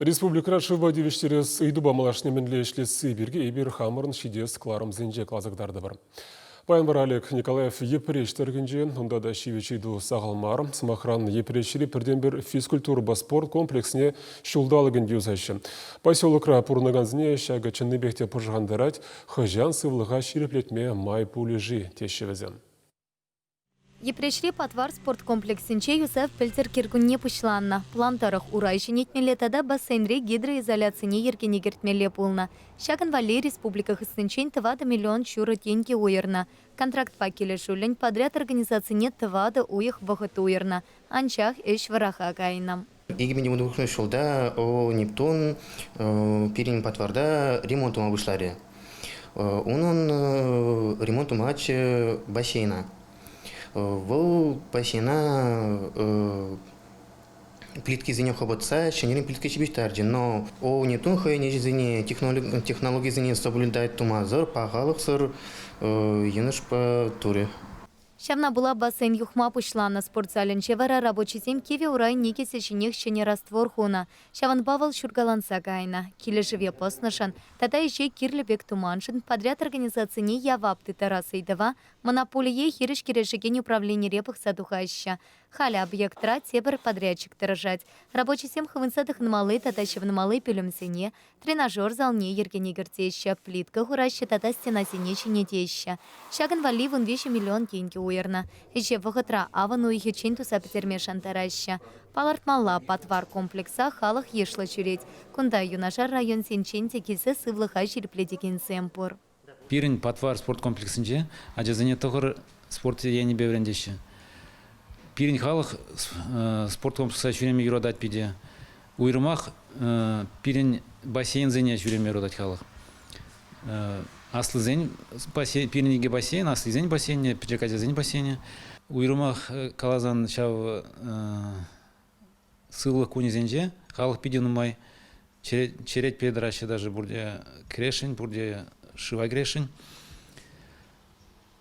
Республикӑра шывпа тивӗҫтерес ыйтупа малашне мӗнле ӗҫлесси пирки эпир хамӑрӑн ҫитес кӑларӑмсенче каласа кӑтартӑпӑр. Паян вара Олег Николаев Йӗпреҫ тӑрӑхӗнче, унта та ҫивӗч ыйту сахал мар. Сӑмахран, Йӗпреҫри пӗртен-пӗр физкультурӑпа спорт комплексне ҫулталӑкӗн юсаҫҫӗ. Поселокра пурӑнакансене ҫакӑ чӑннипех те пӑшӑрхантарать, хӑҫан сывлӑха ҫирӗплетме май пулӗ-ши теҫҫӗ вӗсем. Йӗпреҫри Патвар спорт комплексӗнче юсав пӗлтӗр кӗркунне пуҫланнӑ. План тӑрӑх урай ҫӗнетмелле тата бассейнри гидроизоляцине йӗркене кӗртмелле пулнӑ. Ҫакӑн валли республика хыснинчен 4 миллион ҫурӑ тенкӗ уйӑрнӑ. Контрактпа килӗшӳллӗн подряд организацине тӑватӑ уйӑх вӑхӑт уйӑрнӑ. Анчах ӗҫ вӑраха кайнӑ. 2019 ҫулта О Нептун пирӗн патварта ремонт тума пуҫларӗ. Унӑн ремонт тумаччӗ бассейна. Вӑл бассейна плиткисене хӑпӑтса ҫӗнӗрен плитка ҫыпӑҫтарчӗ. Но О Нептун хӑйӗн ӗҫӗсене технологисене соблюдать тумасӑр, пахалӑхсӑр йӑнӑшпа турӗ. Ҫавна пула бассейн юхма пуҫланӑ. Спорт залӗнче вара рабочисем кивӗ урай никӗсӗ ҫинех ҫӗнӗ раствор хунӑ. Ҫавӑнпа вӑл ҫуркаланса кайнӑ. Килӗшӗве пӑснӑшӑн тата ӗҫе кирлӗ пек туманшӑн подряд организацине явап тыттарас ыйтӑва монополие хирӗҫ кӗрешекен управленире пӑхса тухаҫҫӗ. Халӗ объектра тепӗр подрядчик тӑрӑшать. Рабочисем хывӑнса тӑхӑнмалли тата ҫӑвӑнмалли пӳлӗмсене, Тренажер залне йӗркене кӗртеҫҫӗ, плитка хураҫҫӗ тата стенасене ҫӗнетеҫҫӗ. Ҫакӑн валли 13 миллион тенкӗ уйӑрнӑ. Ӗҫе вӑхӑтра авӑн уйӑхӗччен туса пӗтерме шантараҫҫӗ. Палӑртмалла, Патвар комплекса халӑх йышлӑ ҫӳрет. Кунта юнашар районсенчен те килсе сывлӑха ҫирӗплетекенсем пур. Пирӗн Патвар спорт комплексӗнче ачасене тӑхӑр спорт енӗпе вӗрентеҫҫӗ. Пирӗн халӑх спорт комплекса ҫӳреме юратать питӗ. Уйрӑмах пирӗн бассейнсене ҫӳреме юратать халӑх. Аслисен бассейн, пирӗн икӗ бассейн, аслисен бассейнӗ, пӗчӗк ачасен бассейнӗ. Уйрӑмах каласан ҫав сывлӑх кунӗсенче халӑх питӗ нумай черетпе тӑраҫҫӗ даже пурте кӗрешӗн, пурте шыва кӗрешӗн.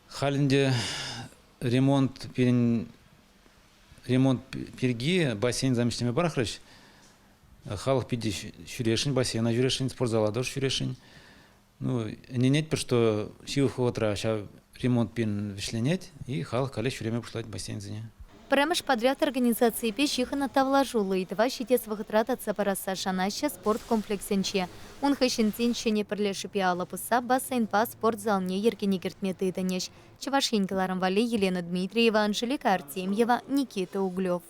Халь ӗнтӗ ремонт пирӗн ремонт пирки бассейн заместиме пӑрахрӗҫ. Халӑх питӗ ҫӳрешӗн, бассейна ҫӳрешӗн, спортзала тоже ҫӳрешӗн. Ну, ӗненетпӗр, что ҫывӑх вӑхӑтра ҫав ремонт пин вӗҫленет и халӑх каллех ҫӳреме пуҫлать бассейнсене. Пӗрремӗш подряд организацийӗпе ҫыхӑннӑ тавлашуллӑ ыйтӑва ҫитес вӑхӑтра татса парасса шанаҫҫӗ спорт комплексӗнче. Ун хыҫҫӑнсен ҫӗнӗ пӗрлешӳпе алӑ пусса бассейнпа спорт залне йӗркене кӗртме тытӑнӗҫ. Чӑваш Ен кӑларӑм валли Елена Дмитриева, Анжелика Артемьева, Никита Углев.